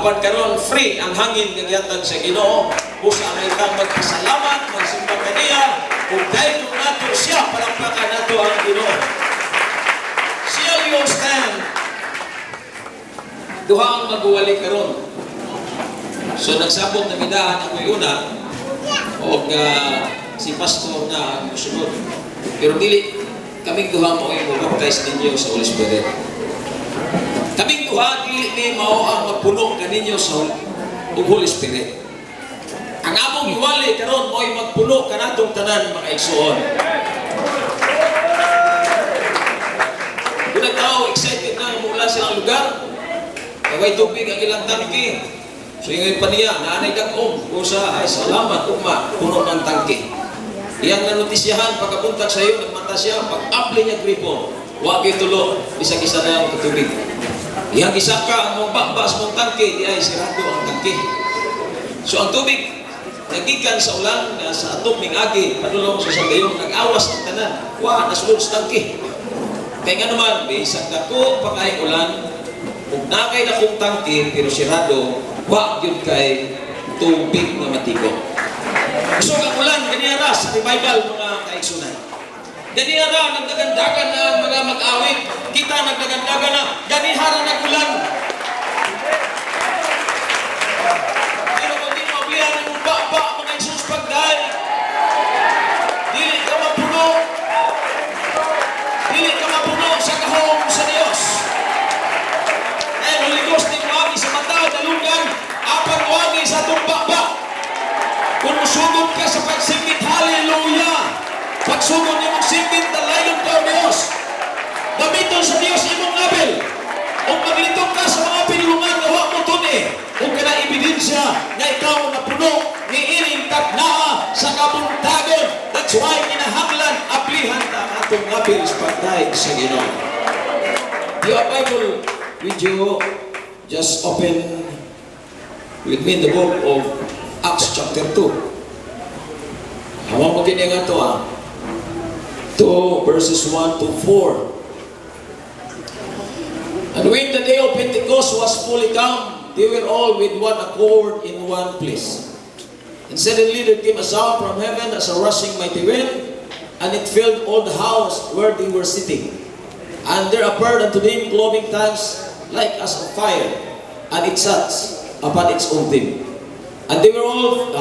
Apan karon free ang hangin nga gihatag sa Ginoo. Busa may tang magpasalamat, magsimba kaniya, ug daygon nato siya, palakpakan nato ang Ginoo. Shall you stand? Duha ang magwali karon. So nagsabot na midahan ako'y una og si pastor na ang musunod. Pero dili kaming duha mo ay mo-baptize ninyo sa Holy Spirit. Kaming duha dili ni mao ang magpuno kaninyo sa og Holy Spirit. Ang among iwali karon mo'y magpuno kanatong tanan, mga igsuon. Kung tao excited na mula silang lugar, kay tubig ang ilang tangki. So ingon pa niya, naanay dagom, usa ay salamat ugma, puno ng tangki. Iyang nanotisyahan, pagkabuntag sa iyo, nagmata siya, pag-apply niya gripo, wa gyud tulo, bisag isa na ang tubig. Iyang gisaka ang mong baba sa mong tangki, di ay sirado ang tangki. So ang tubig, nagikan sa ulan, nga sa atop ning agi, padulong sa sagayon, nag-awas ang tanan, wa, nasulod sa tangki. Kay nga naman, bisag dako pa kay ulan, ug naa kay dakong tangki, pero sirado, wa gyud kay tubig nga matigo. So ang ulan, ganiya ra sa revival, mga kaigsunan. Ganiya ra, nagdagandagan na ang mga mag-awit. Kita nagdagandagan na, ganiha ra nag-ulan. Pero kung di mo ablihan ang baba, mga igsoon, pagday, dili ka mapuno. Dili ka mapuno sa gahom sa Dios. Eh, Holy Ghost, di moagi sa mata, dalunggan, apan moagi sa atong baba. Kung musugod ka sa pagsinggit, "Hallelujah!" Pagsugod nimong singgit, dalayon ka o Diyos. Gamiton sa Diyos imong ngabil. Kung maglitok ka sa mga pinulungan nga wa mo tuni, ug kana ebidensya nga ikaw napuno ni ining taknaa sa kabuntagon. That's why kinahanglan ablihan ta ang atong ngabil sa pagdayeg sa Ginoo. You have Bible with you, just open with me in the book of Acts chapter 2. Hawa mo kini nga to ah. 2 verses 1 to 4. And when the day of Pentecost was fully come, they were all with one accord in one place. And suddenly there came a sound from heaven as a rushing mighty wind, and it filled all the house where they were sitting. And there appeared unto them cloven tongues like as of fire, and it sat upon each of them. And they were all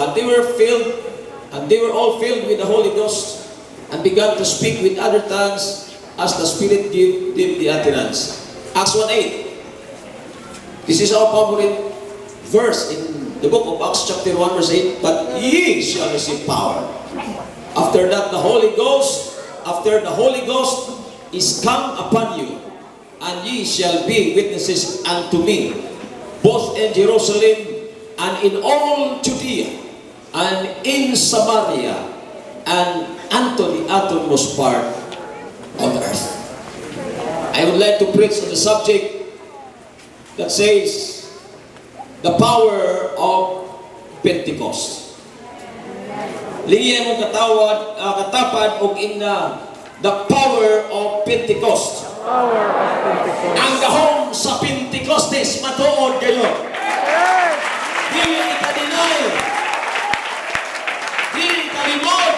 filled with the Holy Ghost, and began to speak with other tongues as the Spirit gave them the utterance. Acts 1:8. This is our favorite verse in the book of Acts chapter 1 verse 8. "But ye shall receive power after the Holy Ghost is come upon you, and ye shall be witnesses unto me, both in Jerusalem and in all Judea and in Samaria and unto the uttermost part of the earth." I would like to preach on the subject that says the power of Pentecost. Lingi mo katawad, katapad og ingna, the power of Pentecost. Power of Pentecost. Ang gahom sa Pentecostes matuod gayon. Dili ka deny. Dili ka limod.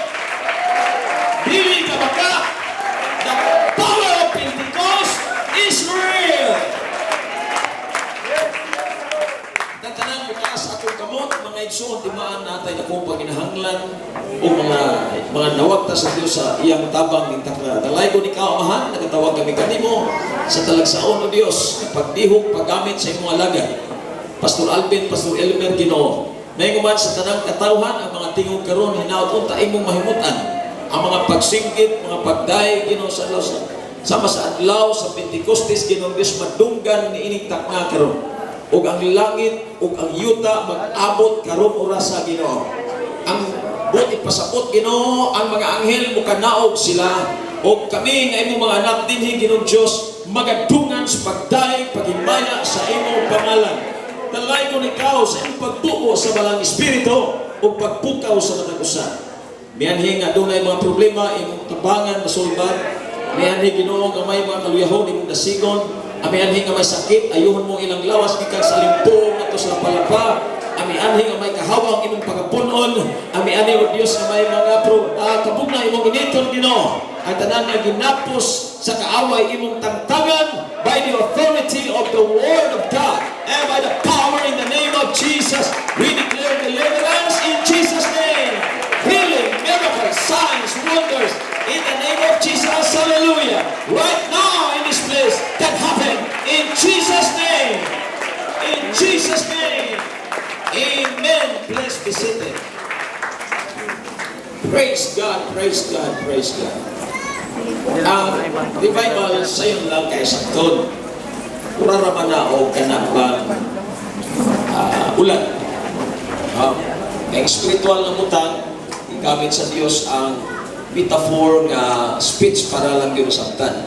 Dili ka baka. The power of Pentecost is real. Tatanang bukas atong kamot, mga igsoon, timaan natay akong paginahanglan o mga nawagta sa Dios sa iyang tabang ning takna. Dalaygon ikaw, Amahan, nagatawag kami kanimo sa talagsaon o Dios, pagdihok, paggamit sa imong alagad. Pastor Alvin, Pastor Elmer, Ginoo. Mayong sa tanang katawhan, ang mga tingog karon hinaut unta imong mahimutan. Ang mga pagsinggit, mga pagday, Ginoo, sa adlaw sa sama sa adlaw sa Pentecostes, Ginoo Dios, madunggan ni ining takna karon. Ug ang langit ug ang yuta mag-abot karong orasa, Ginoo. Ang buot ipasabot, Ginoo, ang mga anghel mukanaog sila ug kami nga imong mga anak dinhi, Ginoong Dios, magadungan sa pagdayeg, paghimaya sa imong pangalan. Dalaygon ikaw sa imong pagbuo sa Balaang Espiritu ug pagpukaw sa matag usa. Mianhi nga dunay mga problema, imong tabangan masulbad. Mianhi, Ginoo, nga may mga kaluyahon, imong dasigon. Mianhi nga may sakit, ayuhon mo ilang lawas gikan sa limpong ngadto sa palapa. Ami anhi nga may kahawang imong pagapunon. Ami anhi, O Dios, nga may mga kabugna imong initon, Ginoo. Ang tanan nga ginapos sa kaaway, imong tangtangan by the authority of the Word of God and by the power in the name of Jesus. We declare deliverance in Jesus' name. Healing, miracles, signs, wonders in the name of Jesus. Hallelujah. Right now in this place can happen in Jesus' name. In Jesus' name. Amen. Please be seated. Praise God, praise God, praise God. Ang revival, sayon lang kay sakton. Mura ra man na og kana bang ulan. Ang spiritual nga butang, gigamit sa Dios ang metaphor nga speech para lang gyud masabtan.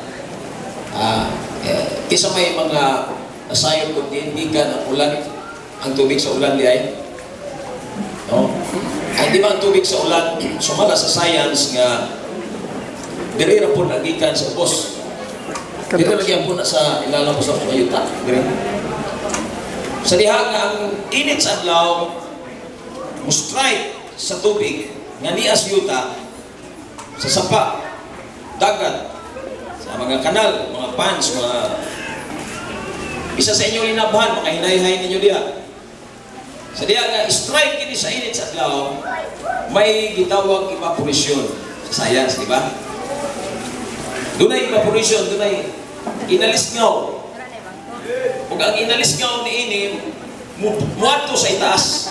Kisa may mga nasayod kung gikan ang ulan, ang tubig sa ulan di ay. No? Ay, di ba ang tubig sa ulan, sumala sa science nga diri ra po nagikan sa ubos. Diri ra po na sa ilalim sa yuta. Diri. Sa diha nga ang init sa adlaw mo strike sa tubig nga nias yuta sa sapa, dagat, sa mga kanal, mga ponds, mga isa sa inyong linabhan, mga hinayhay ninyo diha. Sa diha nga strike kini sa init sa adlaw, may gitawag evaporation sa science, di ba? Dunay evaporation, dunay inalisngaw. Ug ang inalisngaw niini muadto sa itaas.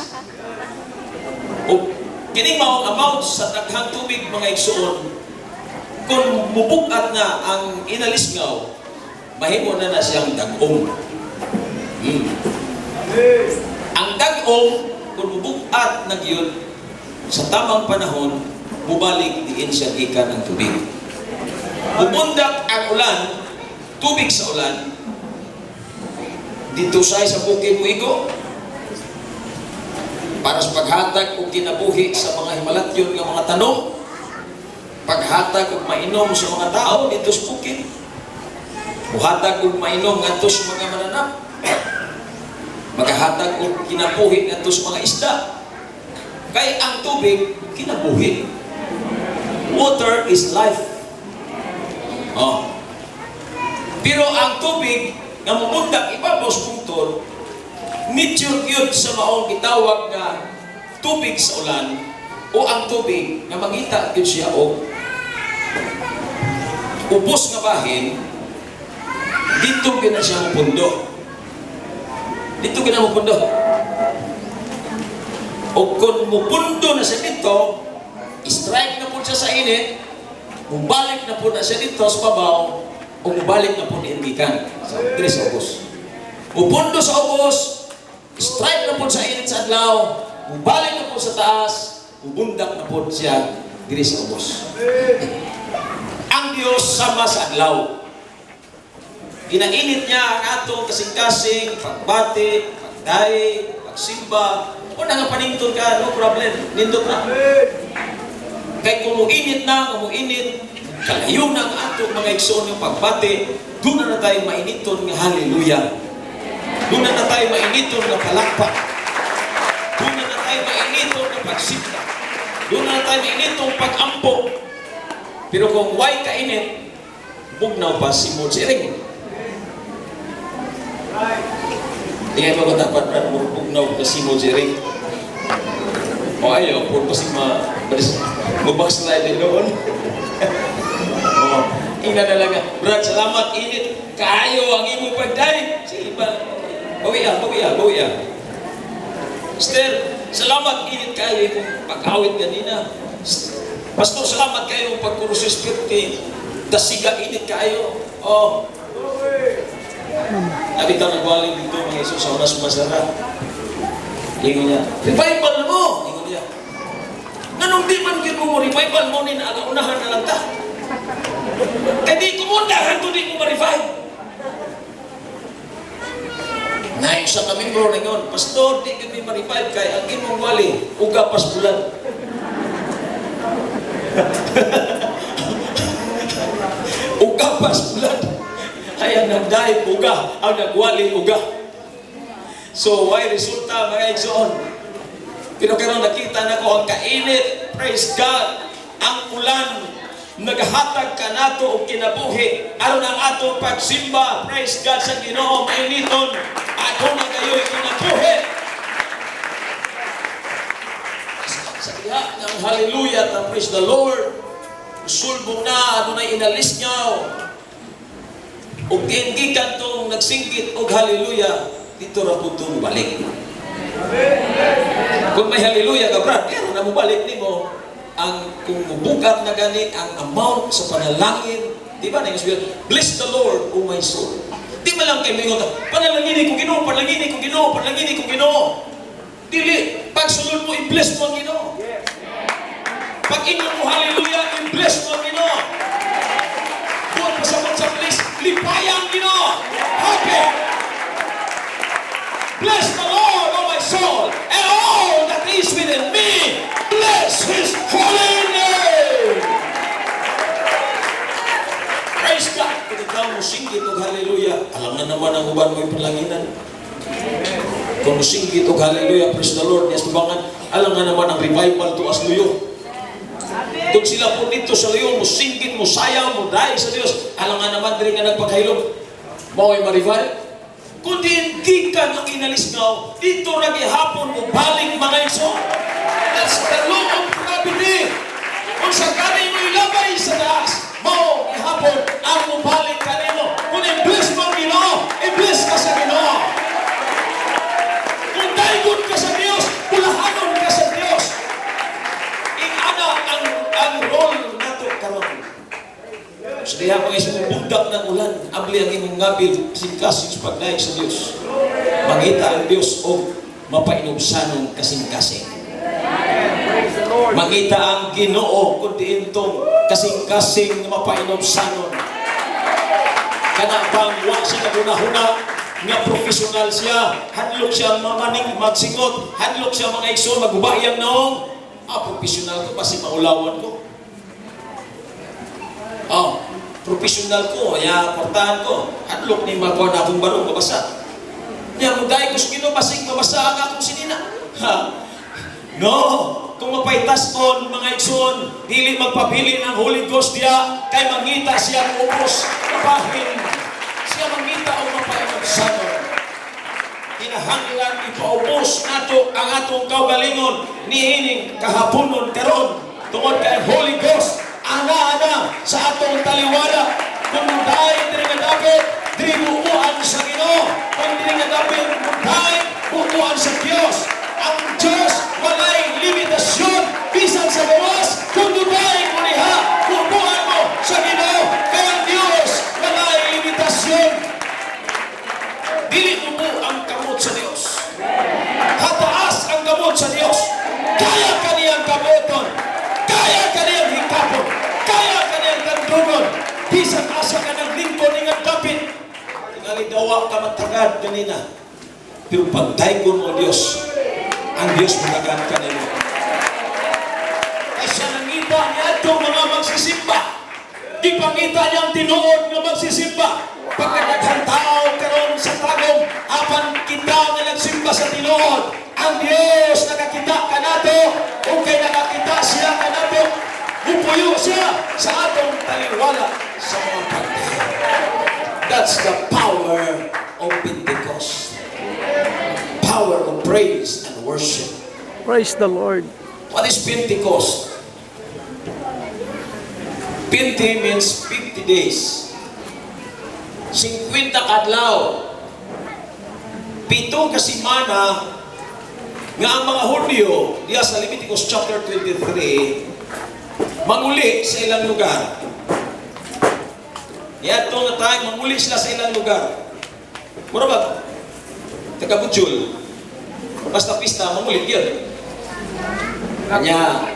Ug kining maong amount sa daghang tubig, mga igsuon, kung mubugat na ang inalisngaw, mahimo na na siyang dag-om. Ang dag-om, kung mubugat na gyud sa tamang panahon, mubalik diin siya gikan ang tubig. Mubundak ang ulan, tubig sa ulan, dito sa bukid muigo, para sa paghatag og kinabuhi sa mga himalatyon nga mga tanom, paghatag og mainom sa mga tao dito sa bukid, muhatag og mainom ngadto sa mga mananap, magahatag og kinabuhi ngadto sa mga isda. Kay ang tubig, kinabuhi. Water is life. Oh. Pero ang tubig nga mumundak ibabaw sa bungtod, nature yun sa maong gitawag nga tubig sa ulan o ang tubig nga mangita yun siya og ubos nga bahin, dito gyud na siya mupundo. Dito gyud na mupundo. O kung mupundo na siya dito, strike na po siya sa init, mubalik na po na siya dito sa babaw, o mubalik na po ni gikan sa diri sa ubos. Mupundo sa ubos, strike na po sa init sa adlaw, mubalik na po sa taas, mubundak na po siya diri sa ubos. Ang Diyos sama sa adlaw. Ginainit niya ang atong kasing-kasing, pagbati, pagday, pagsimba. O nga panington ka, no problem. Nindot na. Kay kung muinit na, kung muinit, kalayo na ang atong mga igsoon ng pagbati, doon na na tayo mainiton nga hallelujah. Doon na na tayo mainiton nga palakpak. Doon na na tayo mainiton nga pagsimba. Doon na na tayo mainiton pag-ampo. Pero kung way kainit, bugnaw pa si iring. Tingnan mo ko dapat, Brad, bugnaw pa si iring. O ayaw, puro pa si ma... Mo-backslide din noon. O, ina na lang. Brad, salamat, init. Kaayo ang imong pagday. Sige ba? Bawi ah, bawi ah, bawi ah. Esther, salamat, init kayo imong pag-awit ganina. Pastor, salamat kayo imong pagkuro sa Espiritu. Dasiga, init kayo. Oh. Abi ka nagwali dito mga Isus sa unas masara. Ingon niya, "Revival na mo!" Ingon niya. Nganong di man gyud mo revival mo ni na unahan na lang ta? Kay di ko mo to di mo ma-revive. Nay, sa kami bro ningon, "Pastor, di gyud mi ma-revive kay ang imong wali uga pas bulan." Uga pas bulan. Ay, ang nagdaig uga, ang nagwali uga. So, why resulta, mga igsoon? Pero karon nakita na ko ang kainit, praise God, ang ulan, naghatag kanato og kinabuhi aron ang atong pagsimba, praise God, sa Ginoo mainiton, ato na kayo'y kinabuhi. Sa diha ng hallelujah at praise the Lord, sulbong na adunay inalis niya. Ug gikan tong nagsinggit og hallelujah, dito ra pud tong balik. Kung may hallelujah ka, brad, pero na mo balik nimo ang kung mubugat na gani ang amount sa panalangin, di ba? Nang "Bless the Lord, O my soul." Di ba lang kay mingon, "Panalangini ko Ginoo, panalangini ko Ginoo, panalangini ko Ginoo"? Dili, pagsulod mo, i-bless mo ang Ginoo. Pag ingon mo hallelujah, i-bless mo ang Ginoo. Buot pasabot sa bless, lipaya ang Ginoo. Happy. Bless the Lord, O my soul, and all that is within me. Bless His holy name. Praise God. Kung ikaw mo singgit og hallelujah, alam na naman ang uban mo ipalanginan. Kung musinggit og hallelujah, praise the Lord, niya tubangan, alam nga naman ang revival to as luyo. Kung sila po dito sa luyo, musinggit, musayaw, muday sa Diyos, alam nga naman diri nga nagpakahilom, mao'y ma-revive. Kundi gikan ang inalisgaw, dito ra gihapon mo balik, mga igsoon. That's the law of gravity. Kung sa gani mo ilabay sa taas, mao gihapon ang mobalik kanimo. Kung i-bless mo ang Ginoo, i-bless ka sa Ginoo. Kung daygon ka sa Dios, bulahanon ka sa Dios. Ingana ang role nato karon. Sa diha mga isang bundak ng ulan, abli ang imong ngabil, kasing-kasing sa pagdayeg sa Dios. Mangita ang Dios og mapainubsanong kasing-kasing. Mangita ang Ginoo kung diintong kasing-kasing nga mapainubsanon. Kana bang wa siya nagunahuna nga profesional siya, hadlok siya mamaning magsingot, hadlok siya, mga igsoon, maguba iyang naong. "Ah, profesional ko, basi maulawan ko. Oh, profesional ko, ya kwartahan ko, hadlok ni makuha na akong barong mabasa. Nya muday ko sa Ginoo, basig mabasa ang akong sinina." Ha? No, kung mapaitas-on, mga igsoon, dili magpabili ng Holy Ghost diya kay mangita siya og ubos kapahin. Siya mangita og mapainubsanon. Kinahanglan ipaubos nato ang atong kaugalingon niining kahaponon karon tungod kay Holy Ghost ana-ana sa atong taliwala. Kung muday diri nga dapit, diri buuan sa Ginoo. Kung diri nga dapit muday, buuan sa Dios. Ang Dios walay limitasyon bisan sa gawas. Kung muday mo diha, buuan mo sa Ginoo kay ang Dios walay limitasyon. Dili mo ang kamot sa Dios. Hataas ang kamot sa Dios. Kaya kaniyang kamoton. Kaya kaniyang hikapon. Kaya kaniyang kandugon. Bisan asa ka ng lingkod nga dapit. Tingali dawa ka matagad kanina. Pero pagdaygon mo Diyos, ang Diyos matagad kanino. Kaya siya nangita niya itong mga magsisimba. Gipangita niya ang tinuod nga magsisimba. Pagkadaghang tao karon sa Tagum, apan kita nga nagsimba sa tinuod, ang Diyos nakakita kanato, ug kay nakakita siya kanato, mupuyo siya sa atong taliwala sa mga pagdayon. That's the power of Pentecost. Power of praise and worship. Praise the Lord. What is Pentecost? Pente means 50 days. 50 kadlaw. 7 ka semana nga ang mga Hudyo diya sa Leviticus chapter 23 manguli sa ilang lugar. Niadto nga time manguli sila sa ilang lugar. Mura ba? Taga-Bujol. Basta pista, manguli yun. Kanya,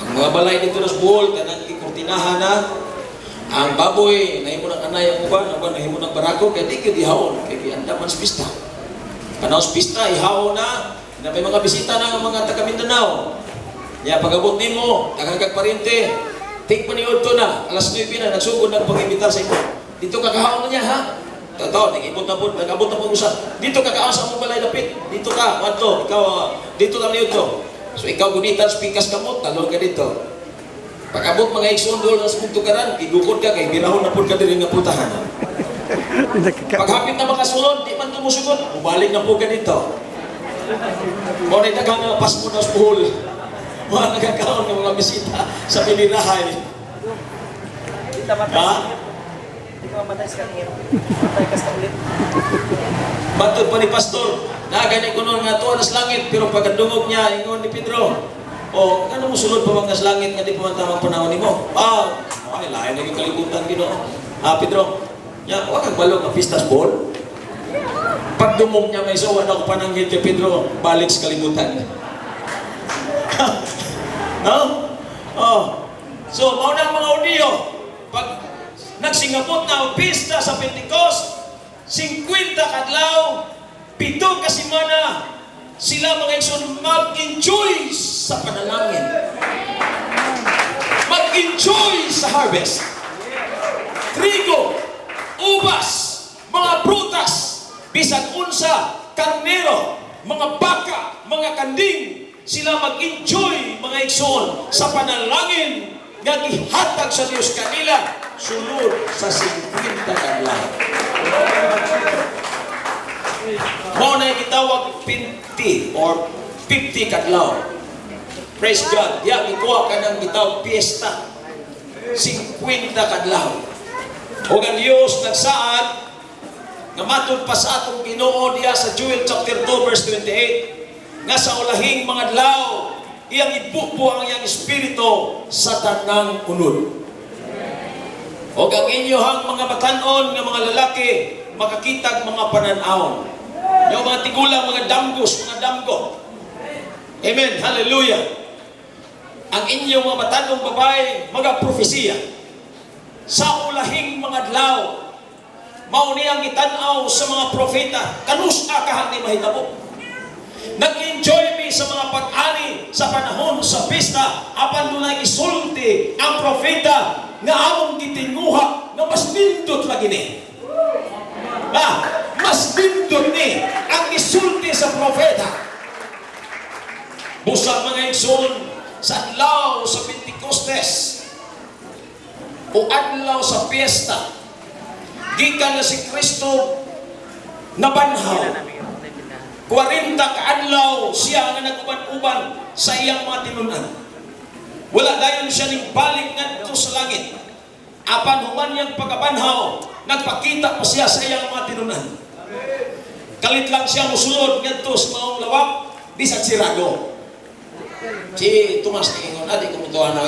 ang mga balay dito sa Bohol, kanang gikurtinahan na, ang baboy, nahimo ng anay ang uban, nahimo ng barako, kaya di gyud ihawon, kay giandaman sa pista. Panahon sa pista, ihawon na, na may mga bisita na ang mga taga Mindanao. Ya, pag-abot nimo, tagang kag parente, tig pa ni to na, alas 9 na, nagsugod na pag-imbitar sa imo. "Dito ka kahaon na niya, ha? Totoo, nag-ibot na po, nag-abot na po usa. Dito ka kaon sa among balay dapit. Dito ka, wadto, ikaw, dito na dito. So ikaw gunitan sa pikas kamot, talon ka dito. Pag-abot mga igsoon doon sa mugtukaran, gigukod ka kay birahon na pud ka diri nga putahan. Paghapit na makasulod, di man tumusugod, mubalik na po ka dito. Mao na daghang mga pasmo na sa Bohol. Mga nagkakaon ng mga bisita sa Pinirahay. Di ta matay Ha? sa ngit. Di ka mamatay sa kangit. Matay ka sa ulit. Matod pa ni Pastor, na gani ko noon nga tuwa na sa langit, pero pagkadungog niya, ingon ni Pedro, o, ano mo sulod pa man sa langit nga di pa man tamang panahon nimo? Ah, ay, lain na yung kalibutan Ginoo. Ah, Pedro, nya, wa kang balong nga pistas ball. Pagdumog niya may so, wala ko pananggit kay Pedro, balik sa kalibutan. No? Oh. So, mao na ang mga audio. Pag nagsingabot na ang pista sa Pentecost, 50 kadlaw, 7 ka semana, sila mga igsoon mag-enjoy sa panalangin. Mag-enjoy sa harvest. Trigo, ubas, mga prutas, bisan unsa, karnero, mga baka, mga kanding, sila mag-enjoy mga igsoon sa panalangin nga gihatag sa Dios kanila sulod sa 50 kadlaw. Mao na gitawag 50 or 50 kadlaw. Praise God. Ya gikuha ka ng gitawag piyesta. 50 kadlaw. O ang Dios nagsaad nga matud pa sa atong Ginoo diya sa Joel chapter 2 verse 28 nga sa ulahing mga adlaw iyang ibubo ang iyang espiritu sa tanang unod. O ang inyohang mga batanon nga mga lalaki makakitag mga panan-awon. Yung mga tigulang, mga damgos, mga damgo. Amen. Hallelujah. Ang inyong mga batanong babae, mga propesiya. Sa ulahing mga adlaw, mao niyang gitan-aw sa mga propeta, kanus-a kaha ni mahitabo. Nag-enjoy mi sa mga pag-ani sa panahon sa pista, apan dunay gisulti ang propeta nga among gitinguha nga mas nindot lagi ni. Ah, mas nindot ni ang gisulti sa propeta. Busa mga igsoon sa adlaw sa Pentecostes o adlaw sa piyesta, gikan na si Kristo nabanhaw. 40 kaadlaw siya nga nag-uban-uban sa iyang mga tinunan. Wala dayon siya ning balik ngadto sa langit. Apan human niyang pagkabanhaw, nagpakita pa siya sa iyang mga tinunan. Kalit lang siya musulod ngadto sa maong lawak, bisan sirado. Si Tomas niingon, adi ko mutuan na.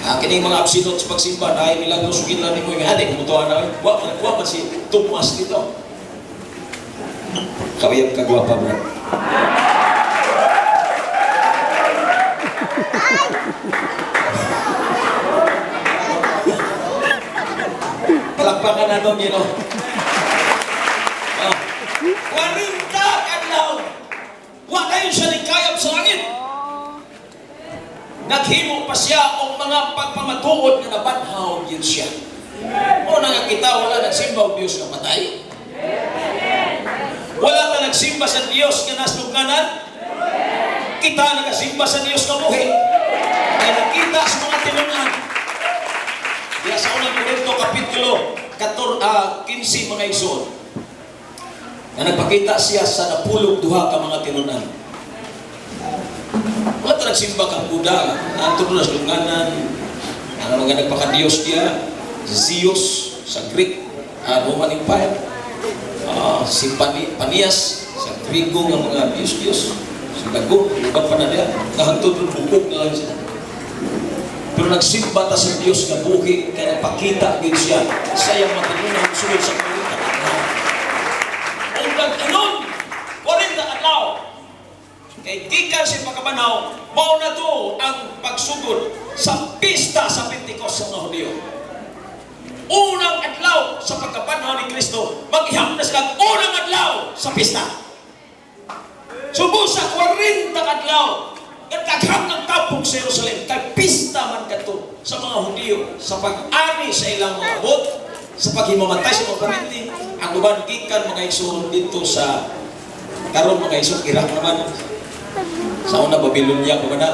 Ah, kining mga absinot sa pagsimba, dahil milagro sugin lang nimo, adi ko mutuan na. Wa man si Tomas dito. Kawiyap ka gwapa, bro. Palakpakan nato, Ginoo. Ah, 40 kadlaw. Wa kayo siya nikayab sa langit. Naghimo pa siya og mga pagpamatuod nga nabanhaw gyud siya. O na nga kita wala nagsimba og Dios nga patay. Wala ta nagsimba sa Dios nga naslugnanan. Kita nagasimba sa Dios nga buhi. Kaya nakita sa mga tinunan. Diya sa unang Korinto kapitulo 14, 15 mga igsoon. Nga nagpakita siya sa 12 ka mga tinunan. Wala ta nagsimba kang Buddha, naanto na sa lunganan, ang mga nagpakadiyos diya, Zeus sa Greek, Roman Empire, si Panias sa Griego nga mga Diyos-Diyos, sa Dago, uban pa na diya, nahantod rin bukog na lang sila. Pero nagsimba ta sa Diyos nga buhi, kaya nagpakita gyud siya sa iyang matinunan sulod sa 40 kadlaw. Ug nag-inon, 40 kadlaw. Kay gikan sa pagkabanhaw, mao na to ang pagsugod sa pista sa Pentecost sa mga Hudiyo. Unang adlaw sa pagkabanhaw ni Kristo, maghihap na silang unang adlaw sa pista. Subo sa 40 kadlaw, nagkagham ng tapok sa Jerusalem, kay pista man kadto sa mga Hudiyo sa pag-ani sa ilang mga abot. Sa paghimamatay sa mga parinti, ang uban gikan, mga igsoon, dito sa karon, mga igsoon, Iraq naman. Sa una Babylonia pa man na,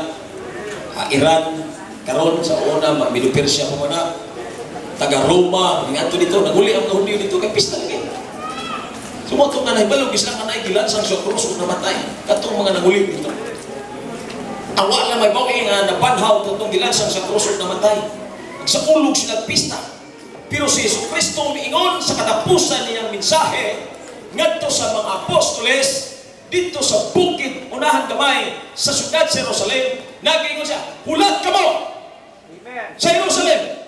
Iran karon, sa una Medo Persia pa man na, taga Roma ngadto dito, naguli ang mga Hudyo dito kay pista lagi. So mo nga nahibalo sila nga naay gilansang sa krus ug namatay katong mga nanguli dito. Awa lang may bawi nga nabanhaw katong gilansang sa krus ug namatay. Nagsaulog sila pista. Pero si Jesu Kristo miingon sa katapusan niyang mensahe ngadto sa mga apostoles dito sa bukid unahan gamay sa siyudad sa Jerusalem, nag-ingon siya, "Hulat kamo Amen. sa Jerusalem."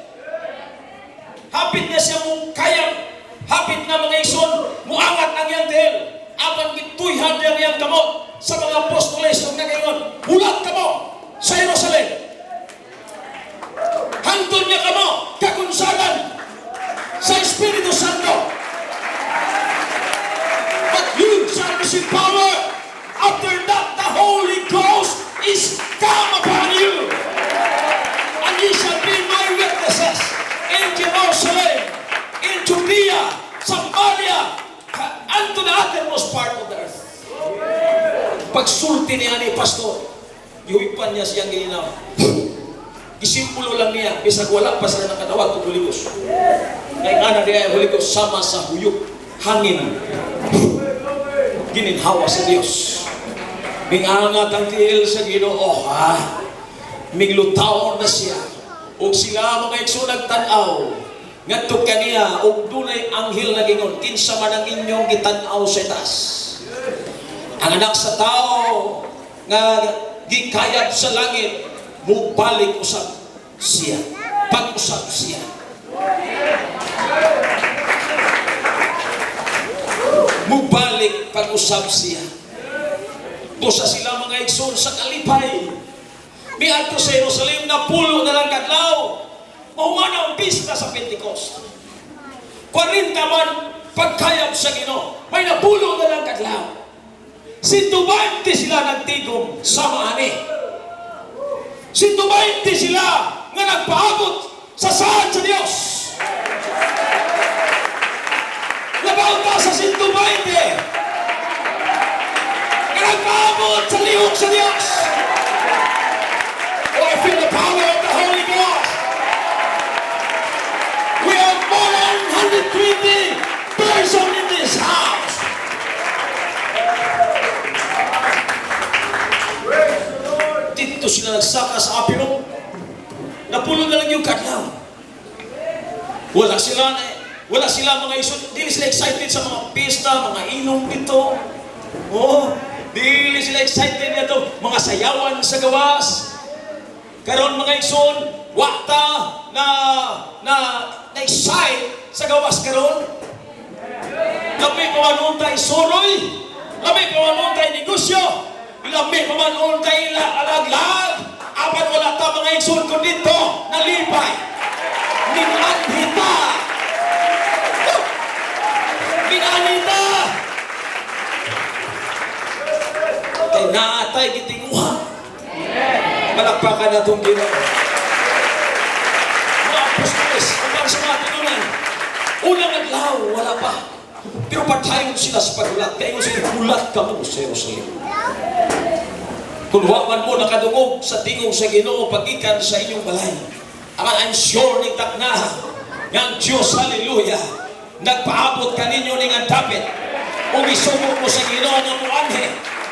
Hapit na siya mong kayang, hapit na, mga igsoon, muangat ang iyang tiil, apan gituyhan niya iyang kamot sa mga apostoles ug nagaingon, "Hulat kamo sa Jerusalem. Hangtod niya kamo kagunsagan sa Espiritu Santo. But you shall receive power after that the Holy Ghost is come upon you. And ye shall be my witnesses in Jerusalem, in Judea, Samaria, and to the uttermost part of the earth." Pagsulti niya ni pastor, gihuipan niya siyang gilinaw. Gisimbolo lang niya, bisag wala pa sila nakadawat og Holy Ghost. Kay nga na diay ang Holy Ghost sama sa huyop, hangin. Gininhawa sa Dios. Mingangat ang tiil sa Ginoo, ha? Miglutaw na siya. Ug sila, mga igsoon, nagtan-aw ngadto kaniya ug dunay anghel nagingon, "Kinsa man ang inyong gitan-aw sa taas? Ang anak sa tao nga gikayab sa langit, mubalik usab siya." Pag-usab siya. Mubalik pag-usab siya. Busa sila, mga igsoon, sa kalipay. Miadto sa Jerusalem na pulo na lang kadlaw. Mahuman ang pista sa Pentecost. 40 man pagkayab sa Ginoo. May napulo na lang kadlaw. 120 sila nagtigom sa maani. 120 sila nga nagpaabot sa saan sa Dios. Labaw ta sa 120 nga nagpaabot sa lihok sa Dios. Oh, I feel the power of the Holy Ghost. We have more than 120 person in this house. Dito sila nagsaka sa Apiro. Napulo na lang yung kadlaw. Wala sila, mga igsoon. Dili sila excited sa mga pista, mga inom dito. Oh, dili sila excited nito mga sayawan sa gawas. Karon, mga igsoon, wa ta na na na excite sa gawas karon. Lami pa man untay suroy, lami pa man untay negosyo, lami pa man untay ila alaglag. Apan wala ta, mga igsoon, kun dito nalipay. Minanhita. Oh! Minanhita. Kay naatay gitinguha. Palakpakan natong Ginoo. Mga apostoles, uban sa mga tinunan, unang adlaw, wala pa. Pero patayon sila sa paghulat. Kaya sila, "Hulat kamo sa Jerusalem." Kung wa man mo nakadungog sa tingog sa Ginoo pagikan sa inyong balay, aman I'm sure ning takna nga ang Diyos, hallelujah, nagpaabot kaninyo ning ang dapit. Ug isugo mo sa Ginoo nga muanhi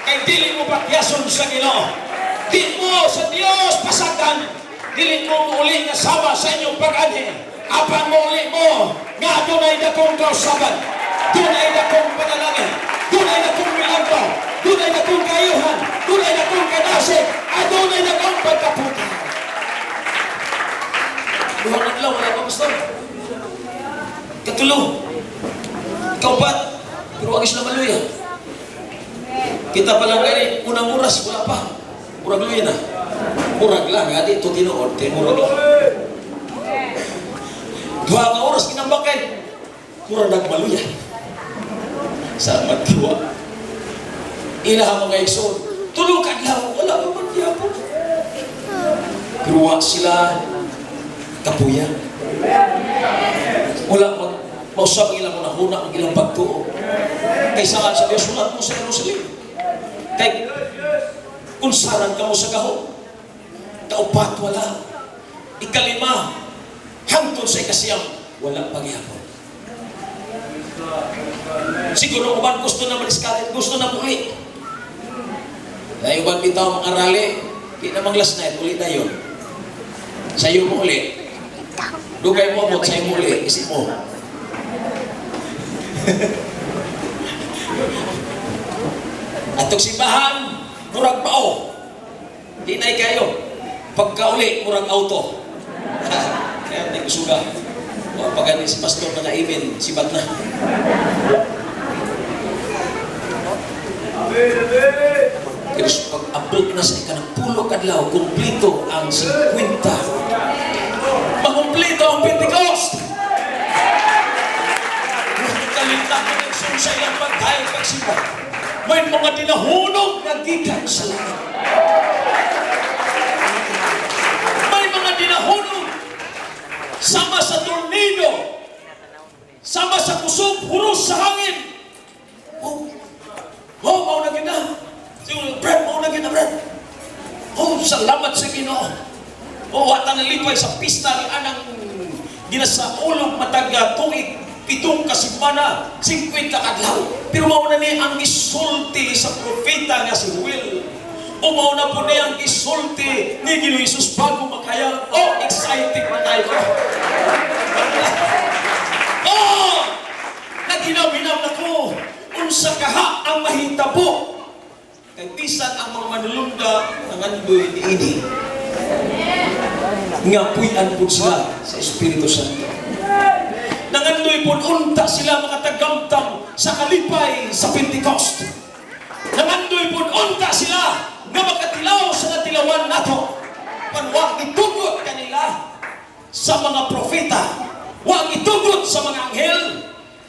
kay dili mo patyason sa Ginoo. Di mo sa Dios pasakan. Dili mo muuli nga sama sa inyong pag-anhi. Apan muuli mo nga dunay dakong kausaban. Dunay dakong panalangin. Dunay dakong milagro. Dunay dakong kayuhan. Dunay dakong kanasig. Adunay dakong pagkapukaw. Duhang adlaw, wala pa, pastor. Katulo. Kaupat. Pero ang isla maluya. Kita pa lang gani, unang oras, wala pa. Murag luya na. Murag lang, ha? Dito tinuod, kay murag lang. Duha ka oras, ginambakay. Murag nagmaluya. Sa magkiwa. Ilaha, mga igsoon. Tulo ka adlaw, wala pa man gyapon. Pero wa sila kapuya. Wala mag Mausab ang ilang hunahuna, ang ilang pagtuo. Kay saan sa Diyos, hulat mo sa Jerusalem. Kay kunsaran ka mo sa gahom. Kaupat wala. Ikalima, hangtod sa ikasiyam, wala pagyapon. Siguro uban gusto na madiskarte, gusto na muli. Dahil uban bitaw mga rally, di namang last night, uli tayo. Sayo mo uli. Dugay mo abot, sayo mo uli. Isip mo. Atong simbahan, murag pao. Di na kayo. Pagkauli, murag auto. Kaya hindi ko suga. O, pag si pastor na naimin, sibat na. Pero pag-abot na sa ikanagpulo kadlaw, kumplito ang 50. Makumplito ang Pentecost! Kalinta ko ng sa ilang pagkain pagsimba. May mga dinahunog na gikan sa langit. May mga dinahunog sama sa tornado, sama sa kusog, huros sa hangin. Oh, oh, mau na gina. Siguro, Brad, mau na gina, Brad. Oh, salamat sa Ginoo. Oh, wata nalipay sa pista ni anang ginasaulog matag tuig, 7 ka semana, 50 kadlaw. Pero mao na ni ang gisulti sa propeta nga si Will. O mao na po niya ang gisulti ni Ginoong Hesus bago makaya. Oh, exciting na tayo. Oh, naghinam-hinam na ko. Unsa kaha ang mahitabo. Kay bisan ang mga manulunda nangandoy niini. Nga puy-an po sila sa Espiritu Santo. Nangandoy po unta sila makatagamtam sa kalipay sa Pentecost. Nangandoy po unta sila nga makatilaw sa natilawan nato. Pan wa gitugot kanila sa mga propeta, wa gitugot sa mga anghel,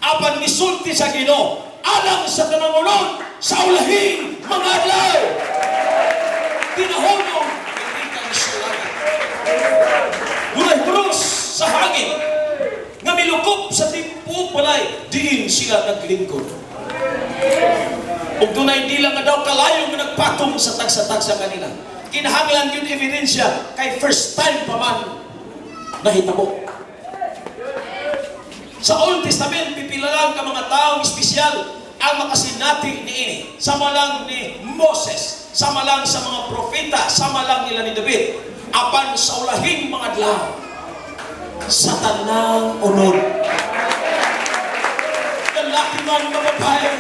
apan gisulti sa Ginoo alang sa tanang ulon sa ulahing mga adlaw. Tinahunong gikan sa langit. Dunay huros sa hangin nga milukop sa tibuok balay, diin sila naglingkod. Ug dunay dila nga daw kalayo nga nagpatong sa tagsa-tagsa kanila. Kinahanglan gyud ebidensya kay first time pa man nahitabo. Sa Old Testament, pipila lang ka mga taong espesyal ang makasinati niini. Sama lang ni Moses, sama lang sa mga propeta, sama lang nila ni David. Apan sa ulahing mga adlaw, sa tanang unod. Lalaki man o babae,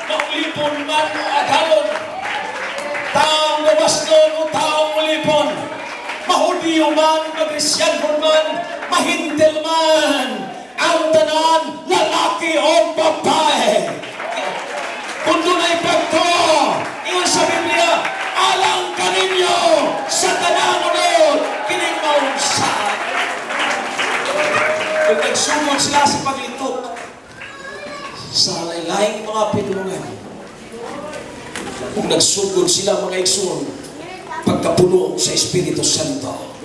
maulipon man o agalon, taong gawasnon o taong ulipon, mahudiyo man, magrisyanhon man, mahintel man, ang tanan, lalaki o babae. Kung dunay pagtuo, ingon sa Biblia, alang kaninyo sa tanang unod, kining maunsa. Kung nagsugod sila sa paglitok sa laylayng mga pinulungan, kung nagsugod sila mga igsoon, pagkapuno sa Espiritu Santo,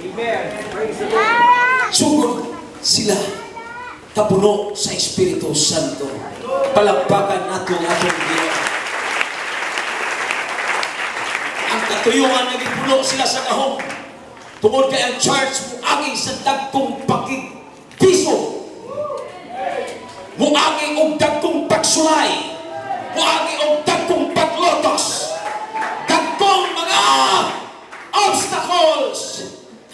sugod sila kapuno sa Espiritu Santo. Palakpakan nato ang atong Ginoo. Ang katuyuan nga gipuno sila sa gahom tungod kay ang church muagi sa dagkong pakigpiso, muagi og dagkong pagsulay, muagi og dagkong paglotos, dagkong mga obstacles.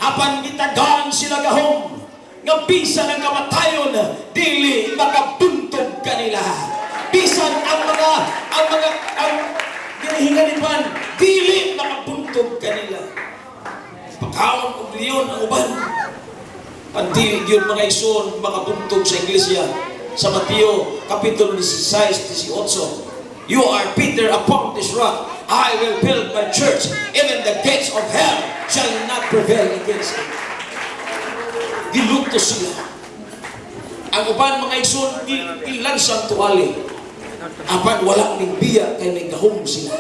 Apan gitagaan sila gahom nga bisan ang kamatayon dili makabuntog kanila. Bisan ang mga ang mga ang ginahinganipan dili makabuntog kanila. Pagkaon og leon ang uban. Pandili gyud mga igsoon makabuntog sa iglesia. Sa Mateo kapitulo 16:18, "You are Peter, upon this rock I will build my church, even the gates of hell shall not prevail against it." Giluto sila. Ang uban mga igsoon gilansang tuwali. Apan wala ning biya kay may gahom sila.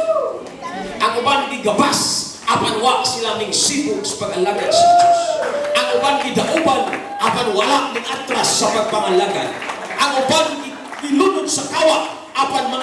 Ang uban gigabas, apan wa sila ning sibog sa pag-alagad sa Diyos. Ang uban gidauban, apan wala ning atras sa pagpangalagad. Ang Ang uban gilunod sa kawa, apan mga